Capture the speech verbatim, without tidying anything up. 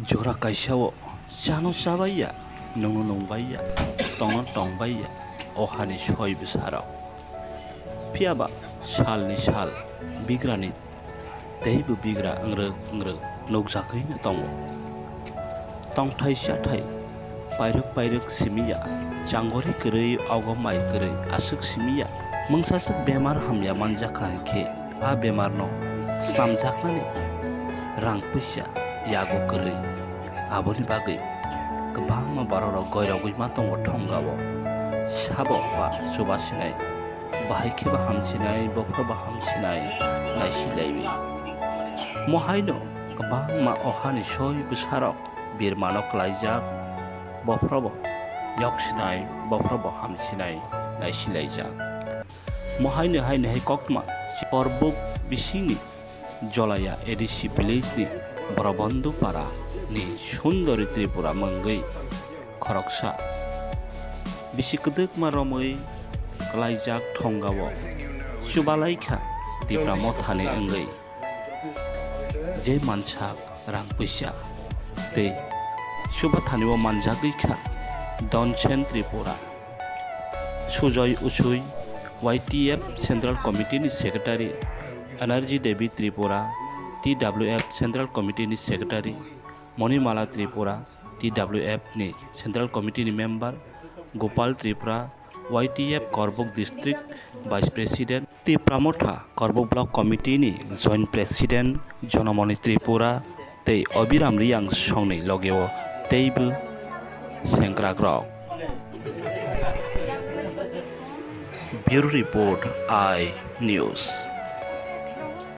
Jora kaisa o chano chabai ya, nungno nungbai ya, tongno tongbai ya, o hani soi bwsarok. Phiya ba salni sal bigrani teibo bigra wngrwk wngrwk nukjagwino tongo. Tongthai chathai pairwk pairwk simi ya, changori kwrwi ogo mai kwrwi aswk simi ya. Mungsaswk bemar hamya manjakha hinkhe a bemarno snamjaknani rang puisa yago kwrwi. Aboni bagwi kwbangma bororok goirogwi ma tongo thongao. Sabo ba chubasinai, bahai khe ba hamsinai, bophro ba hamsinai, naisilaiwi. Mohaino kwbangma o hani soi bwsarok birmano klaijak, bophrobo yoksinai, bophrobo hamsinai, naisilaijak. Mohaino haino hai kokma Korbuk bisingni Jolaya A D C village ni Borobondu para ni Sundori Tripura mungwi khoroksa bisi kwdwkma romwi klaijak thongao chubalaikha Tipra Mothani wngwi. Je mansak rang puisa tei chubathani o manjagwi kha Donsen Tripura, Sujoy Usui, Y T F Central Committee ni Secretary, Energy Devi Tripura, T W F Central Committee ni Secretary, Monimala Tripura, T W F ni Central Committee ni member, Gopal Tripura, Y T F Korbuk District Vice President, Tipra Motha Korbuk Block Committee ni Joint President, Jonamoni Tripura tei Obiram Riyang songni logeo teibo sengkrakrok. Bureau Report, I News.